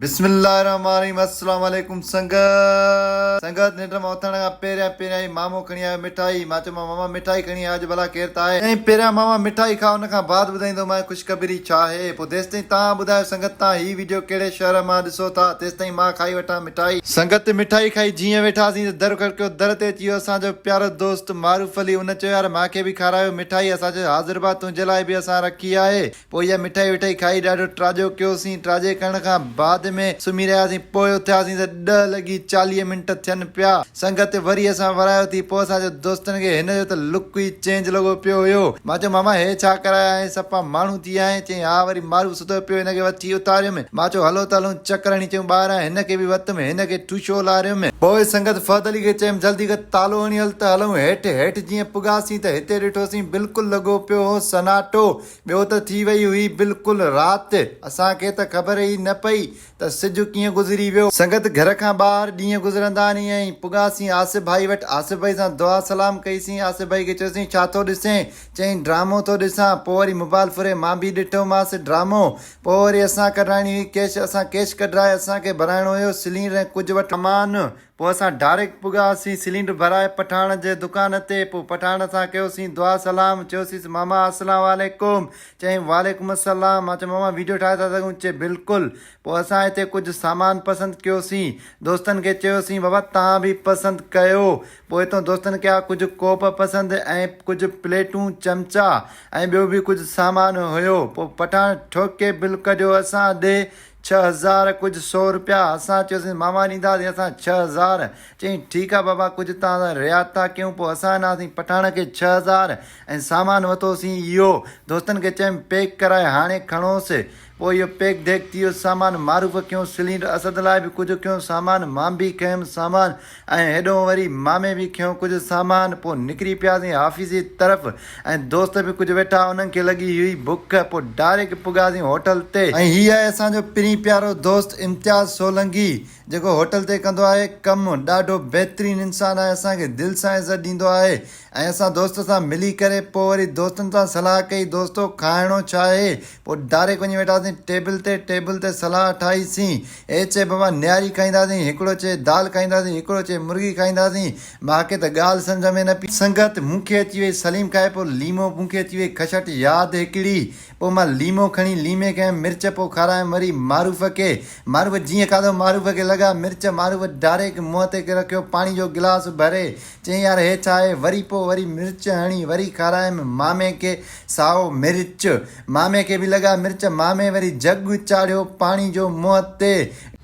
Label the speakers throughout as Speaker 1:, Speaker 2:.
Speaker 1: بسم الله الرحمن الرحيم السلام عليڪم سنگت سنگت ننڊ مان اٿڻ کان پهريان پهريان ئي مامو کڻي آيو مٺائي مان چيو ماما مٺائي کڻي آيو اڄ ڀلا ڪير ته آهي چيائين پهريان ماما مٺائي کاء ان کان بعد ٻڌائيندومانء خوشخبري ڇا آهي پوء تيستائين توهان ٻڌايو سنگت توهان هي ويڊيو ڪهڙي شهر مان ڏسو ٿا تيستائين مان کائي وٺان مٺائي. سنگت مٺائي کائي جيئن ويٺاسين ته در کڙڪيو در تي اچي ويو اسان جو پيارو دوست معروف علي ان چيو يار مان کي به کارايو مٺائي اسان چيو حاضر ڀاء تنهنجي لاء به اسان رکي آهي پوء اها مٺائي وٺائي کائي ڏاڍو ٽاڄو ڪيوسين. ٽاڄي ڪرڻ کان بعد ۾ سمهي رهياسين. پوء اٿياسين ته ڏهه لڳي 40 منٽ ٿين پيا. سنگت وري اسان ورايو ٿي. پوء اسان جو دوستن کي هن جو ته لڪ ئي چينج لڳو پيو هيو. مان چيو ماما هي ڇا ڪرايو آهين صفا ماڻهو ٿي ويا آهين. چيائين ها وري معروف ستو پيو هن کي وٺي اٿاريم. مان چيو هلو ته هلون چڪر هڻي اچون ٻاهران هن کي به وتم هن کي ٺوشو لاريم. پوء سنگت فهد علي کي چيم جلدي ڪر تالو هڻي هل ته هلون هيٺ. هيٺ جيئن پڳاسين ته هتي ڏٺوسين بلڪل لڳو پيو هو سناٽو. ٻيو ته ٿي وئي هئي بلڪل رات، اسان کي ته خبر ئي نه پئي ته سج ڪيئن گذري ويو. سنگت گهر کان ٻاهر ڏينهن گذرندا ني ۽ پڳاسين آصف ڀائي وٽ، آصف ڀائي سان دعا سلام ڪئي سين، آصف ڀائي کي چيوسين ڇا ٿو ڏسين؟ چيائين ڊرامو ٿو ڏسان، پوء وري موبائل ڦري مان به ڏٺومانس ڊرامو، پوء وري اسان ڪڍرائڻي هئي ڪيش، اسان ڪيش ڪڍرائي اسان کي ڀرائڻو هيو سلينڊر ۽ ڪجهه وٺ سامان، پوء اسان ڊائريڪٽ پڳاسين سلينڊر ڀرائي پٺاڻ جي دڪان تي، پوء پٺاڻ سان ڪيوسين دعا سلام، چيوسيس ماما اسلام عليڪم، چيائين وعليڪم السلام، مان چيو ماما ويڊيو ٺاهي ٿا سگهون، چي بلڪل، پوء اسان هتي ڪجهه سامان پسند ڪيوسين، دوستن کي چيوسين بابا توهان به پسند ڪيو، پوء هتون دوستن ڪيا ڪجهه ڪوپ پسند ۽ ڪجهه پليٽون، چمچا ۽ ٻيو به ڪجهه سامان هيو، پوء پٺاڻ ٺوڪي بل ڪڍيو اسان ڏي 6000 ڪجهه سو روپيا، اسان چيوسين ماما ڏينداسين اسان 6000، چيائين ٺيڪ آ بابا ڪجهه توهان سان رعايت ٿا ڪيون، پوء اسان ڏناسين پٺاڻ کي 6000 ۽ سامان وتوسين اهو، دوستن کي چيم پيڪ ڪرائي هاڻي کڻوس، پوء اهو پيڪ ڍيڪ ٿي ويو سامان، معروف کنيو سلينڊر اسد لاء به ڪجهه کنيو سامان، مان به کنيم سامان ۽ هيڏهون وري مامي به کنيو ڪجهه سامان، پوء نڪري پياسين آفيس جي طرف ۽ دوست به ڪجهه ويٺا انهن کي لڳي هئي بک، پوء ڊائريڪٽ پڳاسين هوٽل تي. ۽ هي آهي اسان جو پرين پيارو دوست امتياز سولنگي جيڪو هوٽل تي ڪندو آهي ڪم، ڏاڍو بهترين انسان آهي اسان کي دل سان عزت ڏيندو آهي ۽ اسان دوست سان ملي ڪري پوء وري دوستن سان صلاح ڪئي دوستو کائڻو ڇا آهي پوء ڊائريڪٽ وڃي ويٺاسين ٽيبل تي ٽيبل تي صلاح ٺاهي سين اي چئي بابا نياري کائينداسين هڪڙو چئي دال کائينداسين هڪڙو چئي مرغي کائينداسين مان کي ته ڳالهه سمجهه ۾ نه پئي. سنگت مون کي اچي وئي سليم کائي پوء ليمو مون کي اچي وئي کشٽ ياد هڪڙي پوء مان ليمو کڻي ليمي کي مرچ پوء کارايم وري معروف کي معروف جيئن کاڌو معروف کي لڳا مرچ معروف ڊاريڪ منهن تي رکيو پاڻي جو گلاس ڀري چيائين يار هي ڇا آهي وري پوء وري مرچ هڻي وري کارايم مامي کي سائو مرچ مامي کي به لڳا مرچ مامي وري جڳ چاڙهيو پاڻي جو منهن تي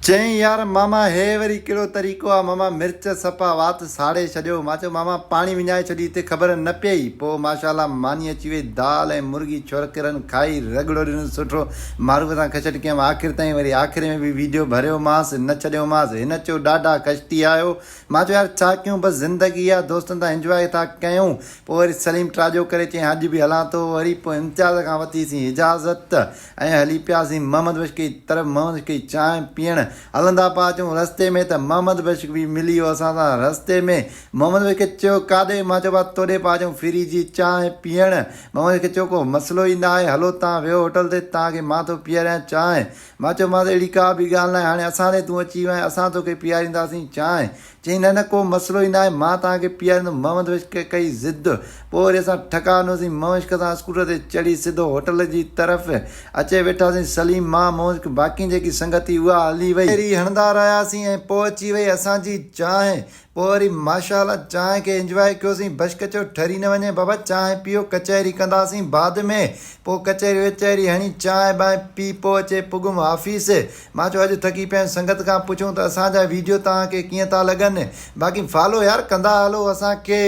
Speaker 1: چيائين يار ماما هي وري ڪهڙو طريقو آ ماما مرچ صفا وات ساڙي ڇڏيو مان چيو ماما پاڻي وڃائي ڇڏي هتي خبر نه پيئي پوء ماشاءالله ماني اچي وئي دال ۽ مرغي ڇورڪرن کائي رڳڙو ڏنس سٺو معروف سان کشٽ ڪيم آخر تائين وري آخر ۾ به ويڊيو ڀريومانس نه ڇڏيومانس هن چيو ڏاڍا کشٽي آهيو مان چيو يار ڇا ڪيون بس زندگي آ دوستن سان انجواء ٿا ڪيون پوء وري سليم ٽاڄو ڪري چيائين اڄ به هلان ٿو وري پوء امتياز کان وتيسين اجازت ۽ هلي پياسين محمد بخش ڪي طرف محمد بخش ڪي چانهه پيئڻ هلندا پيا اچون رستي ۾ ته محمد بخش به ملي ويو اسان سان رستي ۾ محمد بخش کي چيو ڪاڏي مان چيو ڀا توڏي پيا اچون فري جي چانهه پيئڻ محمد بخش کي چيو ڪو مسئلو ئي نه آهي هلو تان ويهو هوٽل تي تان کي مان ٿو پياريان چانهه مان چيومانس اهڙي ڪا به ڳالهه ناهي هاڻي اسان ڏي تون اچي ويو آهين اسان توکي پيارينداسين چانهه چيائين نه نه ڪو مسئلو ئي ناهي مان توهان کي پياريندم محمد بخش ڪئي ضد پوء وري اسان ٺڪاء ڏنوسين محمد بخش سان اسڪوٽر تي چڙهي سڌو هوٽل جي طرف اچي ويٺاسين سليم مان محمد بخش باقي جيڪي سنگت هئي اها هلي وئي. ڦيري هڻندا رهياسين ۽ پوء اچي وئي اسان جي چانهه پوء وري ماشاء الله چانهه کي انجواء ڪيوسين بشڪ چيو ٺري نه وڃي بابا چانهه پيئو ڪچهري ڪنداسين بعد ۾ پوء ڪچهري وچهري هڻي چانهه بانهه پي پوء اچي پڳم آفيس مان چيو اڄ ٿڪي پيا آهيون سنگت کان پڇون ته اسان جا ويڊيو توهان کي ڪيئن ٿا لڳن باقي فالو يار ڪندا هلو اسان کي.